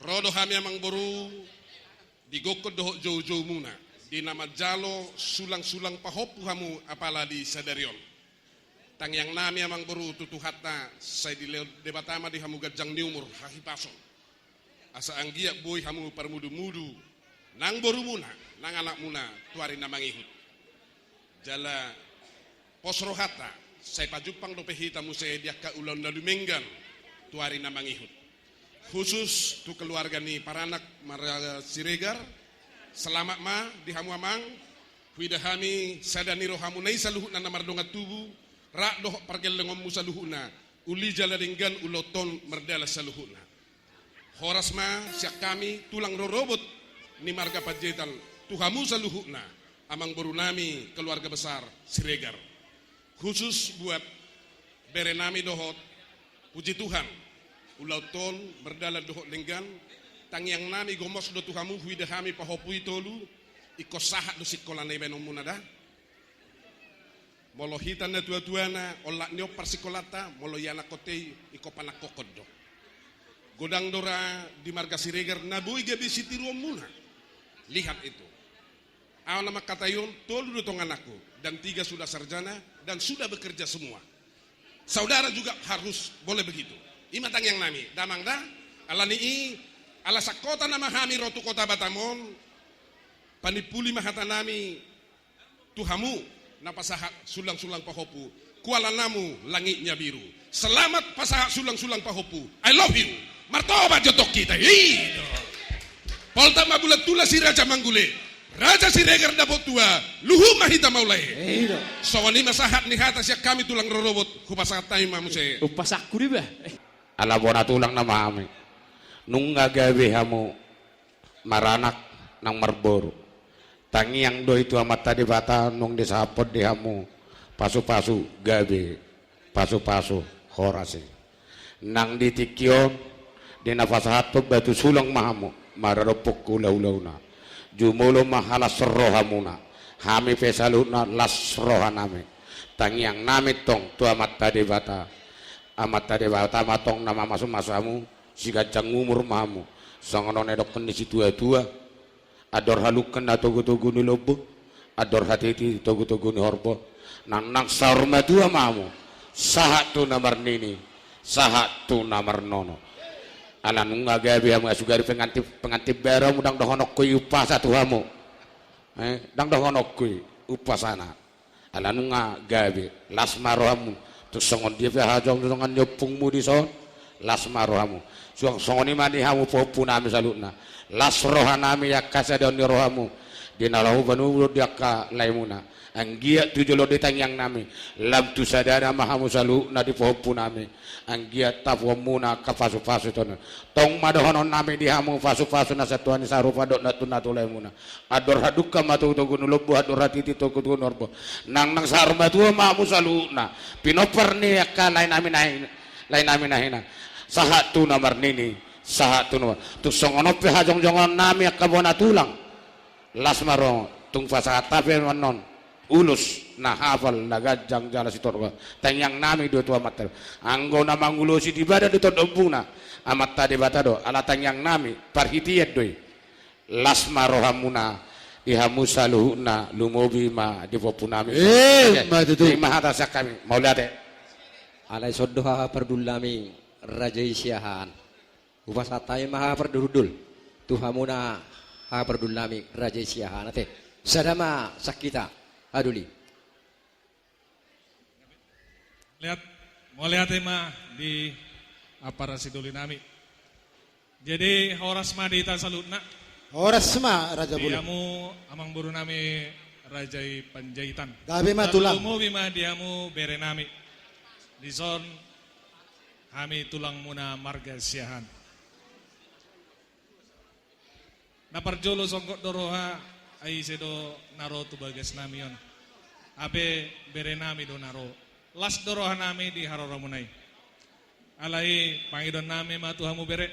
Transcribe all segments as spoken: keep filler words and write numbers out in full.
Ro do hami amangboru di gokhon dohot joujoumuna, di na manjalo sulangsulang pahompu hamu apala di sadari on. Tangiangnami amangboru tu Tuhanta, sai dilehon Debata ma di hamu ganjang ni umur, hahipason, asa anggiat boi hamu parmudumudu nang borumuna, nang anakmuna tu ari na mangihut. Jala pos rohanta, sai pajumpang dope hita muse di angka ulaon na dumenggan tu ari na mangihut. Khusus tu keluarga ni paranak marga Siregar, selamat ma di hamu amang. Huida hami sada ni rohamuna i saluhutna na mardongan tubu, rap dohot pargellengonmu saluhutna, uli jala denggan ulaonta on mardalan saluhutna. Horas ma sian hami tulang rorobot ni marga Panjaitan tu hamu saluhutna, amangborunami keluarga besar Siregar. Khusus buat berenami dohot, puji Tuhan, ulaonta on mardalan dohot denggan. Tangiangnami gomos do tu hamu, huida hami pahompu i tolu, ingkon sahat do sikolana ibaenonmuna da. Molo hita na tuatuana, olat ni ompar sikolanta, molo ianakhonta i, ingkon panangkokhon do. Godang do ra di marga Siregar na boi gabe sitiruonmuna. Lihat itu. Ahu na mangkatai on, tolu do tong anakku, dan tiga sudah sarjana dan sudah bekerja semua. Saudara juga harus boleh begitu. I ma tangiangnami, damang da. Alani i, ala sangkota nama hami ro tu Kota Batam on, panimpuli ma hatanami tu hamu na pasahat sulangsulang pahompu, kuala namu langitnya biru. Selamat pasahat sulangsulang pahompu. I love you. Martobat jo tong hita. I do. Poltak ma bulan tula si Raja Manggule. Raja Siregar dapot tua, luhut ma hita maulae. I do. Songon i ma sahat ni hata sian hami tulang rorobot, hupasahat hami ma muse. Hupasahat hami ma. Ala bona tulang nama hami. Nunga gabe hamu maranak nang marboru. Tangiang do i tu Amanta Debata nunga disahaphon di hamu pasupasu gabe, pasupasu horas i. Nang di tingki on, di na pasahathon batu sulang ma hamu maradophon hulahulauna. Jumolo ma las rohamuna, hami pe saluhutna las rohanami. Tangiangnami tong tu Amanta Debata. Amanta Debata ma tong na mamasumasu hamu, siganjang umur ma hamu. Songon on didokkon ni situatua, andor halungka na togutogu ni lombu, andor hatiti togutogu ni horbo. Nang nang saur matua ma hamu, sahat tu na marnini, sahat tu na marnono. Ala nunga gabe hamu, asugari pengantin, pengantin baru hamu, ndang dohononku i umpasa tu hamu. Eh, ndang dohononku i umpasana. Ala nunga gabe, las ma rohamu. Tung songon dia pe hajongjongan ni ompungmu dison, las ma rohamu. Suang songon i ma di hamu pahompunami saluhutna. Las rohanami angka sadaon ni rohamu. Di na laho panubu di angka laemuna. Anggiat tu jolo di tangiangnami, lam tu sadana ma hamu saluhutna di pahompunami. Anggiat tapuonmuna angka pasupasu tona. Tong ma dohononnami di hamu pasupasu na satua ni sarupa dohot na tu na tu laemuna. Andor hadungka ma togutogu ni lombu, andor hatiti togutogu ni horbo. Nang nang saur matua ma hamu saluhutna. Pinompar ni angka laenami na hina, laenami na hina. Sahat tu na marnini, sahat tu na mar-, tung songon on pe hajongjongannami angka bona tulang. Las ma roha, tung pasahat hape annon ulos na hapal, na ganjang jala sitorop. Tangiangnami do tu Amanta. Anggo na mangulosi di badan dohot ompungna, Amanta Debata do, ala tangiangnami, parhitean do i. Las ma rohamuna, di hamu saluhutna, lumobi ma di pahompunami. Eh, oke. Ma tutu. I ma hata sian hami, mauliate. Alai songon i do haha parhundulnami, Raja i Siahaan. Hupasahat hami ma haha parhundul. Tu hamuna haha parhundulnami, Raja i Siahaan, ate. Sada ma sian hita, Aduli. Lihat, mauliate ma di aparasi doli nami. Jadi, horas ma di hita saluhutna. Horas ma, Raja Bulu. Di hamu amangborunami Raja i Panjaitan. Gabe ma tulang. Lumobi ma di hamu berenami. Dison hami tulangmuna marga Siahaan. Na parjolo songgot do roha, ai ise do na ro tu bagasnami on. Hape berenami do na ro. Las do rohanami di haroromuna i. Alai pangidoannami ma tu hamu bere,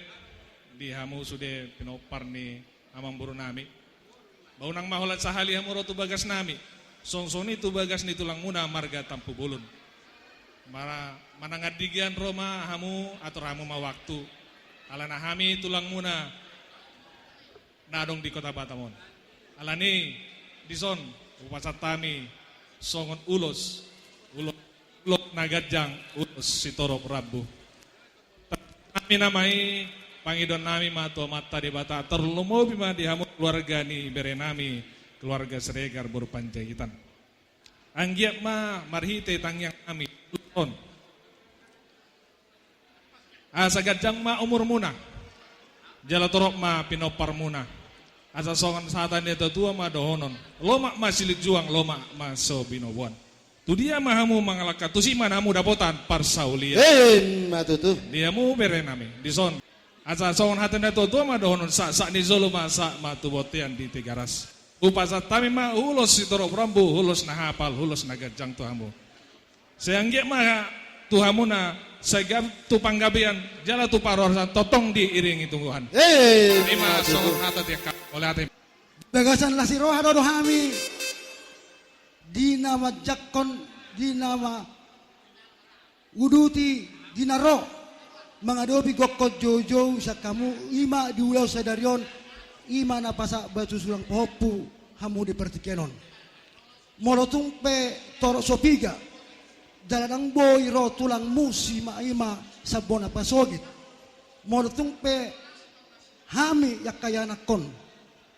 di hamu sude pinompar ni amangborunami. Ba unang ma holan sahali hamu ro tu bagasnami. Songon i tu bagas ni tulangmuna marga Tampubolon. Mana-, manang andigan ro ma hamu, atur hamu ma waktu. Alana hami tulangmuna na adong di Kota Batam on. Alani dison hupasahat hami songon ulos, ulos, ulos na ganjang, ulos sitorop rambu. Hami nama i, pangidoan nami ma tu Amanta Debata, tarlumobi ma di hamu keluarga ni bere nami, keluarga Siregar boru Panjaitan. Anggiat ma marhite tangiang nami on, asa ganjang ma umurmuna, jala torop ma pinomparmuna. Asa songon hata ni natuatua ma dohonon: Lomak ma silinjuang, lomak ma so binoboan. Tu dia ma hamu mangalangka, tusi ma hamu dapotan parsaulian. Ima tutu. Di hamu bere nami dison, asa songon hata ni natuatua ma dohonon: Sahat, sahat ni jolo ma, sahat ma tu bontean di Tigaras. Hupasahat hami ma ulos sitorop rambu, ulos na hapal, ulos na ganjang tu hamu. Sai anggiat ma tu hamuna, sai gab-, tu panggabean jala tu parhorasan tongtong diiringi Tuhan. Ima tutu. Songon hata di angka, mauliate. Bagasan las ni roha do, do hami di na manjangkon, di na ma- uduti di na ro mangadopi gokhon joujou sian hamu, ima di ulaon sadari on, ima na pasahat batu sulang pahompu hamu di partingkian on. Molo tung pe torop so piga, jala ndang boi ro tulangmu si ma ima Sambona Pasogit. Molo tung pe hami angka ianakhon,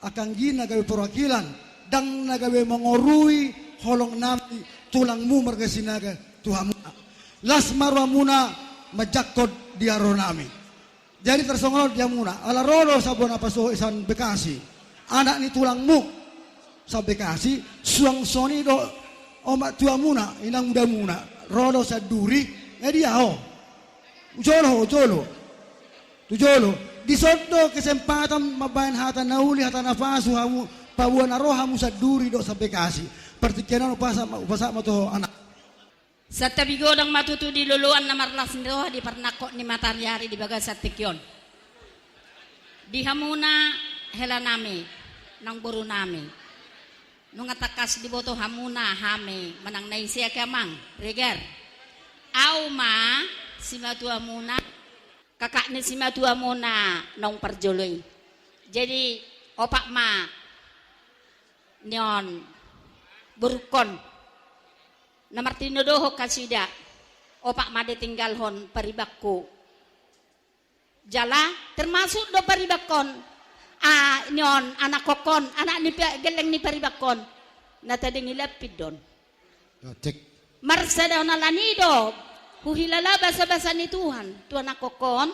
angka anggi na gabe perwakilan, ndang na gabe mangorui holong nami tulangmu marga Sinaga tu hamuna. Las ma rohamuna manjangkon di haroro nami. Jadi tarsongon on di hamuna, ala ro do Sambona Pasogit sian Bekasi, anak ni tulangmu sian Bekasi, suang songon i do omak tuamuna, inang mudamuna, ro do sian Duri, nga dia ho? Jolo ho, jolo. Tu jolo. Dison do kesempatan mambahen hata na uli, hata na pasu hamu, paboa na ro hamu sian Duri dohot sian Bekasi. Partingkian on hupasahat ma, hupasahat ma tu ho, anak. Santabi godang ma tutu di loloan na marlas ni roha di parnangkok ni mataniari di bagasan tingki on. Di hamuna hela nami, nang boru nami. Nunga tangkas diboto hamuna hami manang na ise, ake amang, Regar. Au ma simatuamuna, kakak ni simatuamuna naung parjolo i. Jadi opat ma nion borungkon na martinodohon kasida, opat ma ditinggalhon paribanku. Jala termasuk do paribanhon, a, nion anakhon, anak ni pa-, gelleng ni paribanhon, na tading i lampin do on. Otik. Marsadahon alani do huhilala basabasa ni Tuhan tu anakhon,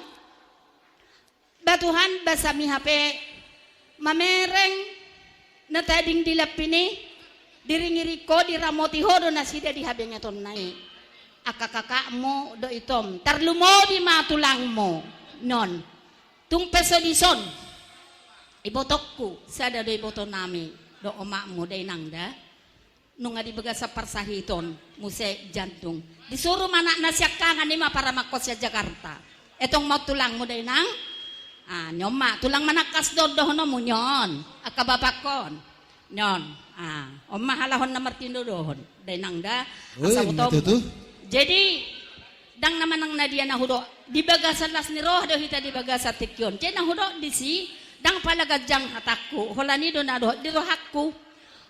ba Tuhan, basami hape mamereng na tading di lampin i, diringiring Ho, diramoti Ho do nasida di habengetonna i. Angka kakakmu do itom, tarlumobi ma tulangmu. Non tung pe so dison, ibotongku sada do iboto nami dohot omakmu, dainang da. Nunga di bagasan parsahiton muse jantung. Disuru ma anakna siangkangan, i ma paramangkon sian Jakarta. Etong ma on tulangmu, dainang. Ah, nion ma tulang manangkas do on dohononmu nion, angka bapakhon. Nion, ah, on ma halak on na martinodohon, dainang da. Oi, asa ima botomu tutu. Jadi ndang na manang na dia na hudok, di bagasan las ni roha do hita di bagasan tingki on. Jadi na hudok disi, ndang pala ganjang hatangku, holan i do na dohot di rohangku.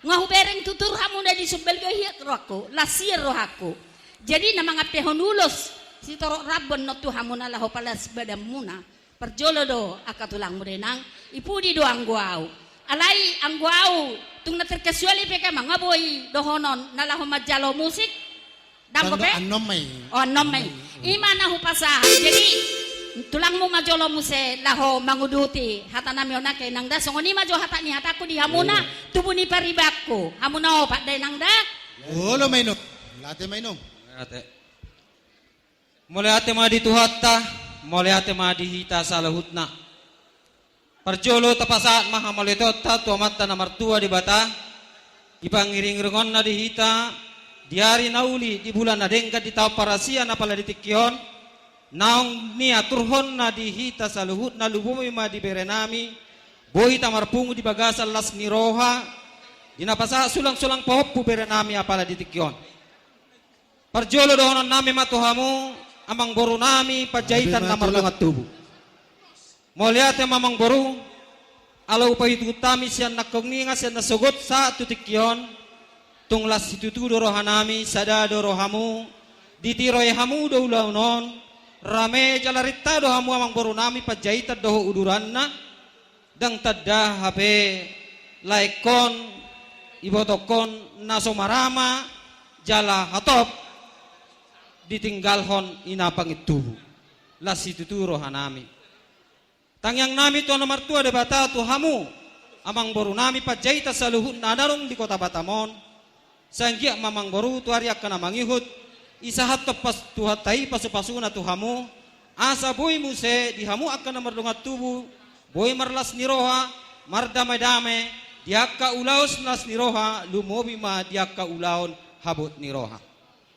Nga hubereng tutur hamuna di sumbal, gabe hiat rohangku, las hian rohangku. Jadi na mangampehon ulos sitorop rambu on tu hamuna laho palas badanmuna. Parjolo do angka tulangmu, dainang, i pudi do anggo au. Alai anggo au tung na terkecuali pe, ake amang, nga boi dohonon na laho manjalo musik. Ndang, ndang dope? Annon ma i. Oh, annon ma i. Annon ma i. I ma na hupasahat. Jadi tulangmu ma jolo muse laho manguduti hata nami on, ake inang da. Songon i ma jo hata ni hatangku di hamuna, tubu ni paribanku. Hamuna opat, dainang da. Olo ma, inong. Mauliate ma, inong. Mauliate. Mauliate ma di Tuhanta, mauliate ma di hita saluhutna. Parjolo tapasahat ma hamauliateonta tu Amanta na martua Debata, di pangiringiringonna di hita, di ari na uli, di bulan na denggan, di taon parasian apala di tingki on, naung niaturhonna di hita saluhutna, lumobi ma di bere nami, boi hita marpungu di bagasan las ni roha, di na pasahat sulang-sulang pahompu bere nami apala di tingki on. Parjolo dohonon nami ma tu hamu, amangboru nami Panjaitan na mardongan tubu. Mauliate ma amangboru, ala hupaihutihut hami sian nangkok ninga sian na sogot sahat tu tingki on, tung las situtu do rohanami, sada do rohamu, ditiroi hamu do ulaon on, rame jala rinta do hamu amangborunami Panjaitan dohot uduranna, ndang tanda hape laengkon, ibotongkon na so marama jala hatop ditinggalhon ina pangintubu. Las situtu rohanami. Tangiangnami tu na martua Debata tu hamu, amangborunami Panjaitan saluhutna na adong di Kota Batam on, sai anggiat ma amangboru tu ari angka na mangihut, isahat tu pas-, Tuhanta i pasupasuna tu hamu, asa boi muse di hamu angka na mardongan tubu, boi marlas ni roha, mardamedame, di angka ulaon las ni roha, lumobi ma di angka ulaon habot ni roha.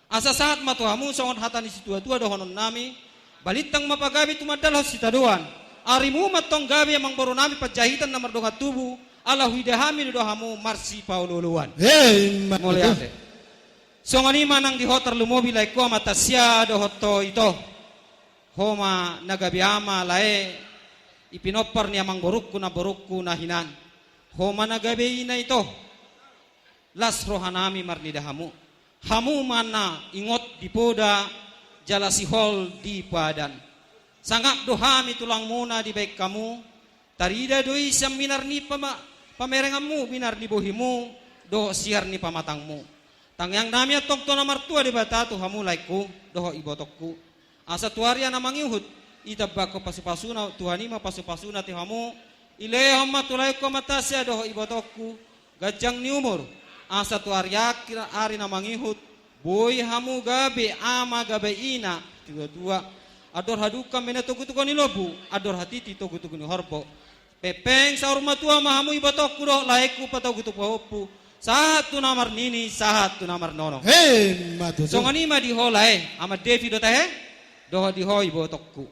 Asa sahat ma tu hamu songon hata ni situatua dohononnami, balintang ma pagabe tumandalhon sitadoan. Arimu ma antong gabe amangborunami Panjaitan na mardongan tubu, ala huida hami do hamu marsipaolooloan. Hei, ma-, mauliate. Songon i ma nang di ho tarlumobi laengku Ama Tasya dohot ho ito. Ho ma na gabe ama lae, i pinompar ni amangborungku namborungku na hinan. Ho ma na gabe ina ito. Las rohanami marnida hamu. Hamu ma na ingot di poda jala sihol di padan. Sangap do hami tulangmuna dibahen hamu. Tarida do i sian minar ni pama-, pamerenganmu, minar ni bohimu, dohot siar ni pamatangmu. Tangiangnami antong tu na martua Debata tu hamu laengku, dohot ibotongku. Asa tu ari na mangihut, itambakhon pasupasuna, Tuhan i ma pasupasuna tu hamu, ilehon ma tu laengku Ama Tasya dohot ibotongku, ganjang ni umur, asa tu ari akhir ari na mangihut, boi hamu gabe ama gabe ina, tuatua. Andor hadungka ma ina togutogu ni lombu, andor hatiti togutogu ni horbo. Pengpeng saur matua ma hamu ibotongku dohot laengku patogu tu pahompu, sahat tu na marnini, sahat tu na marnono. Hei, ma tutu. Songon i ma di ho lae, Ama Devi do tahe, dohot di ho ibotongku.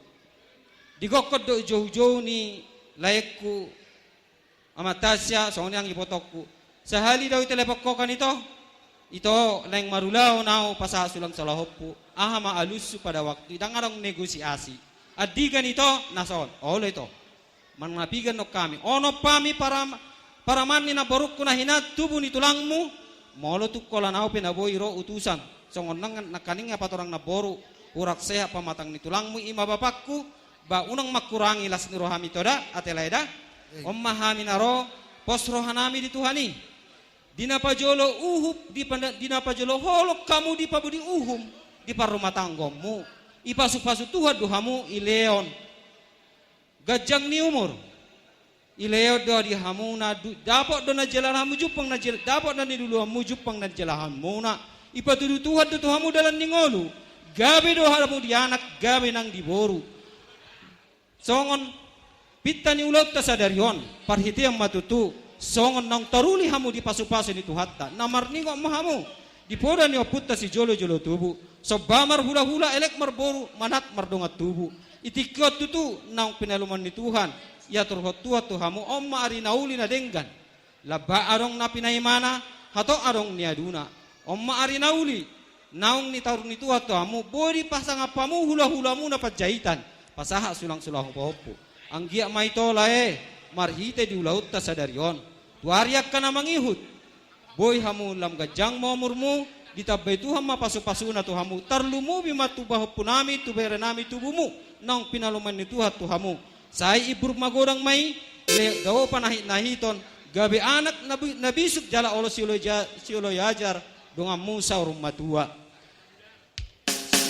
Digokkon do joujou ni laengku Ama Tasya, songon i nang ibotongku. Sahali do hutelepon ho kan ito. Ito, naeng marulaon au pasahat sulang solahonku. Aha ma alushu pada waktu i, ndang adong negosiasi. Andigan ito, na son. Olo ito. Mangapigan do hami. Onom hami param-, paraman ni namborungku na hinan tubu ni tulangmu. Molo tung holan au pe na boi ro utusan. Songon nang-, nangkaning patorang namboru. Hurang sehat pamatang ni tulangmu i ma bapakku. Ba unang mangkurangi las ni rohami ito da, ate lae da. Eh. On ma hami na ro, pos rohanami di Tuhan i. Di na pajolo uhum, di panda-, di na pajolo holong hamu dipabudi uhum, di parrumatanggaonmu. Ipasupasu Tuhan do hamu, ilehon ganjang ni umur. Ilehon do di hamu na du-, dapot do na jalahanmu jumpang na jel-, dapot na niluluanmu jumpang na jalahanmuna. Ipatudu Tuhan do tu hamu dalan ni ngolu. Gabe do hamu di anak, gabe nang di boru. Songon pinta ni ulaonta sadari on, parhitean ma tutu, songon naung taruli hamu dipasupasu ni Tuhanta, na marningot ma hamu, di poda ni ompunta sijolojolo tubu, somba marhulahula elek marboru, manat mardongan tubu. I tingki on tutu, naung pinalumon ni Tuhan, iaturhon Tuhan tu hamu, on ma ari na uli na denggan. Lamba adong na pinaimana, hatop adong niaduna. On ma ari na uli, naung nitaur ni Tuhan tu hamu, boi dipasangap hamu hulahulamuna Panjaitan, pasahat sulang-sulang pahompu. Anggiat ma ito lae, marhite di ulaonta sadari on. Tu ari angka na mangihut, boi hamu lam ganjang ma umurmu, ditambai Tuhan ma pasupasuna tu hamu, tarlumobi ma tu pahompunami, tu berenami, tubumu, naung pinalumon ni Tuhan tu hamu. Sai imbur magodang ma i, le dao panahitnahiton, gabe anak na bi-, na bisuk jala olo sioloi ja-, sioloi ajar, donganmu saur matua.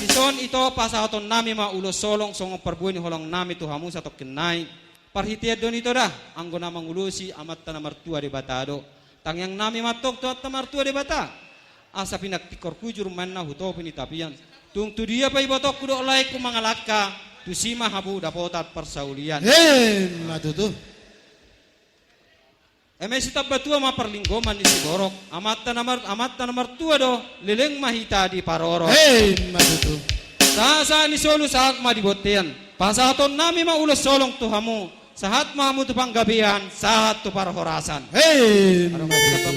Dison ito pasahatonnami ma ulos holong songon parbue ni holongnami tu hamu satongkin nai. Parhitean do ni ito da, anggo na mangulosi Amanta na martua Debata do. Tangiangnami ma antong tu Amanta martua Debata. Asa pinantikhon hujur ma inna hu topi ni tapian. Tung tu dia pe ibotongku dohot laengku mangalangka, tusi ma hamu dapotan parsaulian. Emma tutu. Eme sitambatua ma parlinggoman ni siborok, Amanta na mar-, Amanta na martua do, leleng ma hita diparorot. Emma tutu. Sahat-sahat ni solu sahat ma di bontean. Pasahatonnami ma ulos holong tu hamu. Sahat ma hamu tu panggabean, sahat tu parhorasan. Hei, adong ma tutu.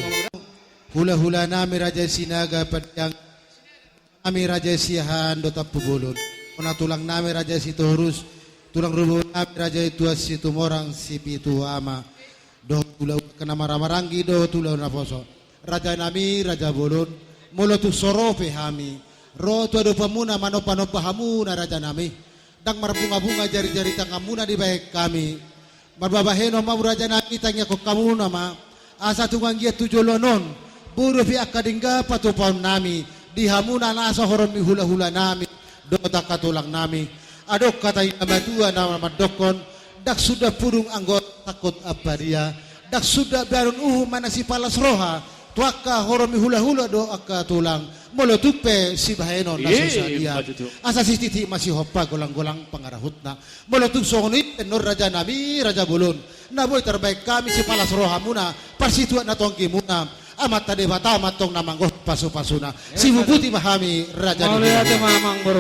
Hulahulanami Raja Sinaga, pandiangnami Raja Siahaan dohot Tampubolon. Hona tulangnami Raja Sitorus. Tulang rorobot nami Raja i Tuan Situmorang Sipitu Ama, dohot ulaon na marhahamaranggi dohot ulaon naposo. Raja nami, raja bolon, molo tung so ro pe hami, ro tu adopanmuna manombanomba hamuna raja nami. Ndang marbungabunga jarijari tanganmuna dibahen hami. Marbabahenon ma hamu raja nami, tangiangkon hamuna ma, asa tung anggiat tu joloan on, boi dope angka denggan patupaon nami di hamuna nasa horong ni hulahula nami dohot angka tulang nami. Adong hata ni na matua na mandokkon, ndang suda pudung anggo sangkot ampadia, ndang suda baenon uhum manang sipalas roha tu angka horong ni hulahula dohot angka tulang, molo tung pe sibahenon na so sadia. Asa sititi ma sihompa, golanggolang pangarahutna. Molo tung songon i pe annon raja nami, raja bolon, na boi tarbahen hami sipalas rohamuna, parsituak na tonggimuna, Amanta Debata ma antong na manggohi pasupasuna. Sibubuti ma hami raja nami. Mauliate ma amang boru.